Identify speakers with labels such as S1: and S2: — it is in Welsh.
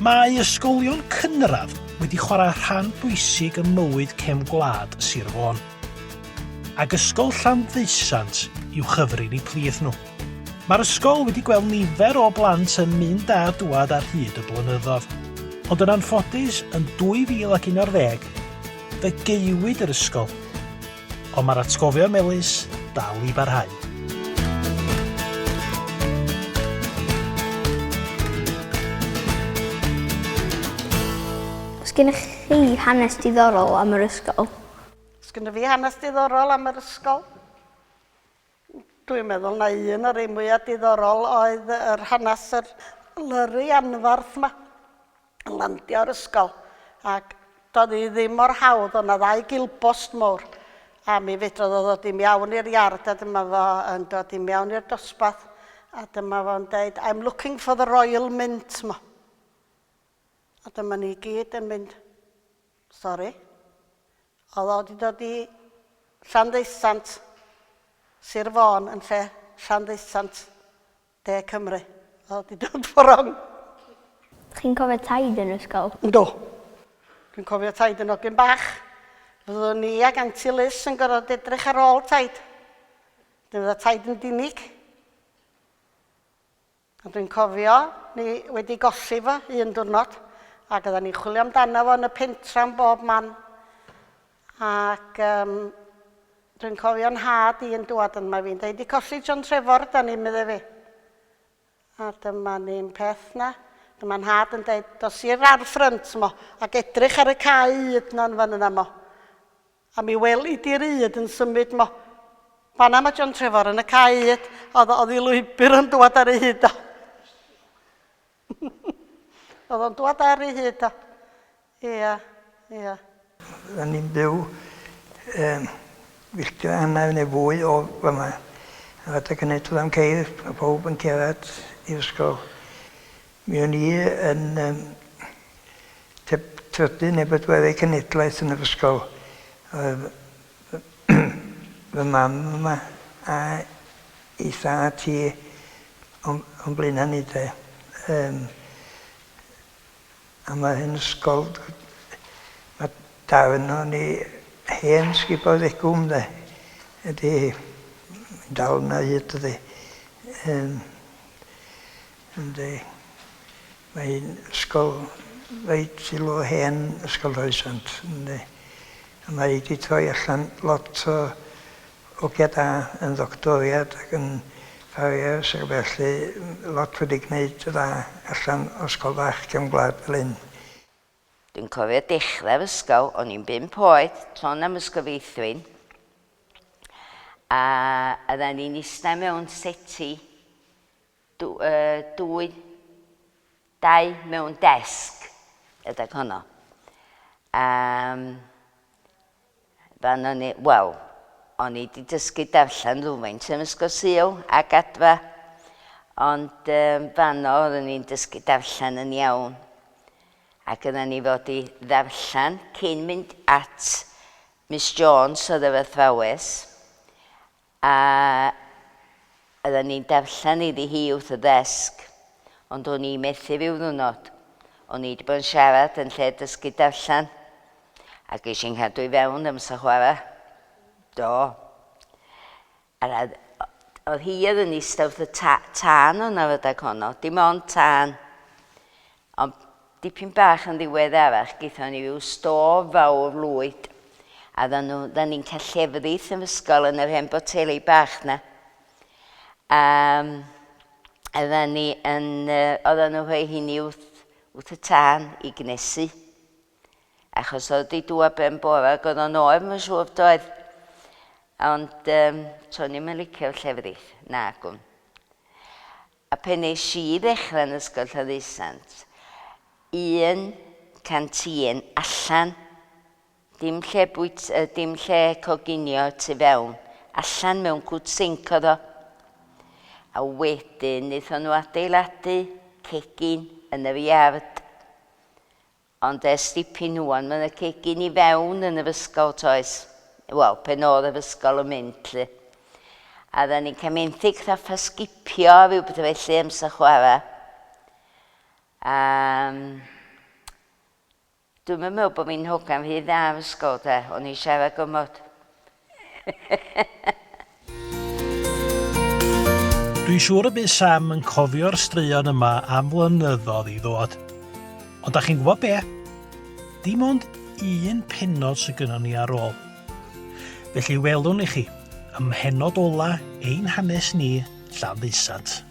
S1: Mae ysgolion cynradd wedi chwarae rhan bwysig ym mywyd cefn gwlad Sir Fôn. Ac Ysgol Llanddeusant i'w chyfrin i plith nhw. Mae'r ysgol wedi gweld nifer o blant yn mynd a dŵad ar hyd y blynyddoedd. Ond yn anffodus, yn 2011, fe gaewyd yr ysgol. Ond mae'r atgofion melys dal i barhau.
S2: Os gennych chi hanes diddorol am yr ysgol?
S3: Os gennych fi hanes diddorol am yr ysgol? Dwi'n meddwl na un o'r rhai mwyaf diddorol oedd yr hanes yr lyri anfarth 'ma. yn landio o'r ysgol ac doedd hi ddim mor hawdd, oedd 'na ddau gilbost mowr a mi fedrodd o ddod i mewn i'r iard a dyma fo yn dod i mewn i'r dosbarth a dyma fo'n deud I'm looking for the Royal Mint mo. A dyma ni gyd yn mynd, sori. Oedd o wedi dod i Llanddeusant, Sir Fôn yn lle Llanddeusant De Cymru. Oedd o 'di dod fo wrong.
S2: Chi'n cofio taid yn ysgol?
S3: Yndw. Dwi'n cofio taid yn hogyn bach. Fyddwn i ag Anti Lis yn gorfod edrych ar ôl taid. Wedyn fydda taid yn dinig. A dwi'n cofio ni wedi golli fo un diwrnod ac oeddan ni'n chwilio amdano fo yn y pentra yn bob man. Ac yym dwi'n cofio 'nhad i yn dŵad yn mae fi'n deud 'di colli John Trefor 'dan ni medde fi. A dyma ni'n peth 'na. Dyma nhad yn deud dos i'r ardd ffrynt mo ac edrych ar y cae ued 'na yn fan yna mo. A mi weli di'r ued yn symud mo. Fan'na ma John Trefor yn y cae ued. O'dd o'dd 'i lwybr yn dŵad ar ei hyd o. Oedd o'n dwad ar ei hyd o. Ia, ia.
S4: Oedden ni'n byw um, filltir a hanner neu fwy o fyma. Ar adeg hynny doedd am ceir, mae pawb yn cerdded i'r ysgol. Mi o'n i yn um, trydydd neu bedwerydd cenhedlaeth yn yr ysgol. Oedd fy mam yma a ei thad hi o'n o'n blaenau ni de. Yym a ma' hen ysgol ma' darn o'n i hen sgubor ddegwm de ydi hi. Mae'n dal yna o hyd dydi. Yym yndi. Mae hi'n ysgol reit sylw hen Ysgol Rhoesant yndi. A mae hi 'di troi allan lot o hogia da yn ddoctoriad ac yn farriers ac felly lot wedi gwneud dda allan o ysgol fach cefn gwlad fel hyn.
S5: Dwi'n cofio dechrau'r ysgol, o'n i'n bump oed, sôn am Ysgol Feithrin, a oeddan ni'n ista mewn seti dwy, dau mewn desg adag honno. Um, fan o'n i, wel, o'n i wedi dysgu darllen rhywfaint yn Ysgol Sul ac adfa, ond um, fan oeddwn i'n dysgu darllen yn iawn. Ac yna ni fod i ddarllen cyn mynd at Miss Jones oedd yr athrawes, A oedden ni'n darllen iddi hi wrth y ddesg, ond o'n i methu ryw ddwrnod. O'n i 'di bod yn siarad yn lle dysgu darllen, a ges i'n nghadw i fewn amser chwarae. Do. A oedd hi oedd yn eistedd wrth y ta tân o'na rhedeg honno, dim ond tân. Ond dipyn bach yn ddiweddarach gaethon ni ryw stôf fawr lwyd a dda nhw, dda ni'n cael llefrith yn ysgol yn yr hen boteli bach na. A oedden ni yn, oedden nhw rhoi hynny wrth, wrth y tân i gnesu. Achos oedd di dŵa ben bore ac oedd o'n oer mae'n siŵr doedd. Ond um, to'n i'm yn licio'r llefrith, na gwn. A pen nes i ddechrau yn Ysgol Llanddeusant, un canteen allan, dim lle bwyt, dim lle coginio tu fewn, allan mewn cwt sinc oedd o. A wedyn wnaethon nhw adeiladu cegin yn yr iard. Ond ers dipyn ŵan, ma' 'na cegin i fewn yn yr ysgol toes? Wel, pen o'dd yr ysgol yn mynd 'lly. A dda ni'n cael menthyg rhaffa sgipio a rhyw betha felly amser chwarae. A dwi'm yn meddwl bod fi'n hogan rhy dda o'r ysgol de, o'n i'n siarad gormod.
S1: Dwi'n siŵr y bydd Sam yn cofio'r straeon yma am flynyddoedd i ddod. Ond da chi'n gwybod be? Dim ond un pennod sydd gynnon ni ar ôl. Felly welwn i chi ym mhennod ola ein hanes ni, Llanddeusant.